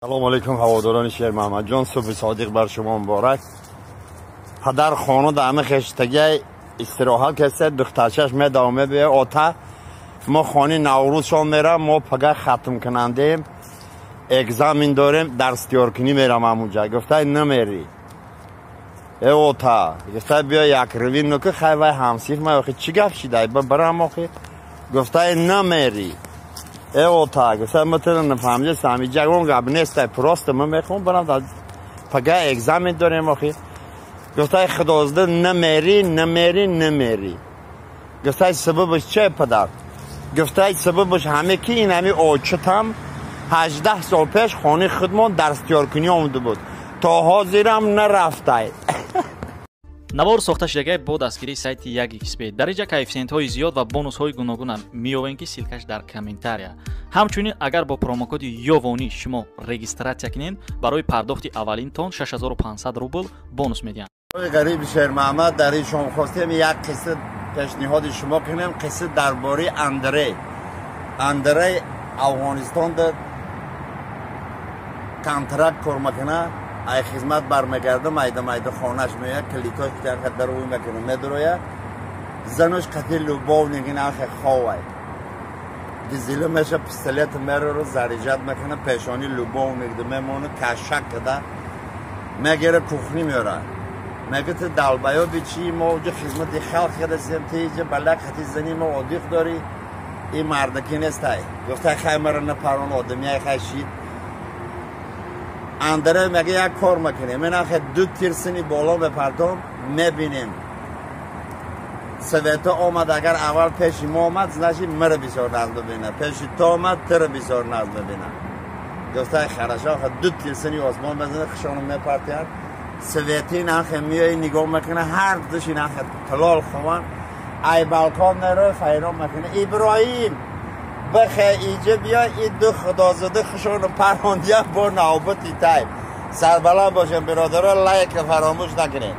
Салом алейкум, ҳаводорони Шер Муҳаммадҷон, субҳи содиқ бар шумо муборак. Падар хона да ҳама хештагиай истироҳат каста, духтарчаш медавам мебия, ота мо хони Наврӯзшон мерам, мо пага хатмкунандем, экзамен дорем, дарстиёркунӣ мерам ҳамунҷа. Гуфтай намери. Э ота, гуфтай биё як рӯви нуки хай вай ҳамсиф ма охи чӣ гап шидай, барам охи. Гуфтай намери. Э ота, гуфтай ма тира нафаҳмидастам, иҷа он гап нестай, просто ма мехоҳам барам, пага экзамен дорем охи. Гуфтай худозда намери, намери, намери. Гуфтай сабабаш че падар? Гуфтай сабабаш ҳаме ки ин ҳами очатам 18 сол пеш хонаи худмон дарстиёркунӣ омада буд. То ҳозирам нарафтай. Навор сохта шудагай бо дастгирии сайти 1xb. Дар инҷа коэффисиентҳои зиёд ва бонусҳои гуногунам меёвем, ки ссылка ш дар комментария. Ҳамчунин агар бо промокоди ёвонӣ шумо регистрация кунед, барои пардохти аввалинтон 6500 рубл бонус медиҳанд. Ғариби Шермуҳаммад, дар ин шом хостем як қисса пешниҳоди шумо кунем. Қисса дар бораи Андрей. Андрей Афғонистонда контракт кор мекунад, ай хизмат бармегарда, майда майда хонаш меояд, калитош дар ӯй мекунад, медурояд, занаш қати любовник инахе ховай. Дизила меша, пистолет мераро заряжать мекунад, пешони любовник мемонад, кашак када мегира, кухни меорад. Мега ту долбоёб и чӣ, мо уҷа хизмати халқ кардасем, ту иҷа бала қати зани мо одиқ дорӣ, ин мардакӣ нестай. Гуфта хай мара напарон, одамияй хай шид. Андре мега як кор мекунем, инахе ду тирсини боло мепартом, мебинем. Света омад, агар аввал пеши мо омад, значит мара бисёр нағз бибина, пеши то омад, туро бисёр нағз бибина. Гуфта хорошо, ду тирсини осмон мезана, хушоно мепартияд. Свети нахе миёи нигоҳ мекуна, ҳар души нахе талол хован, ай балкон меро файрон мекуна. Иброҳим бихе иҷа биё, и ду худозада хушоно парондия бо навбати тай. Сарбаланд бошем, биродаро, лайка фаромӯш накунед.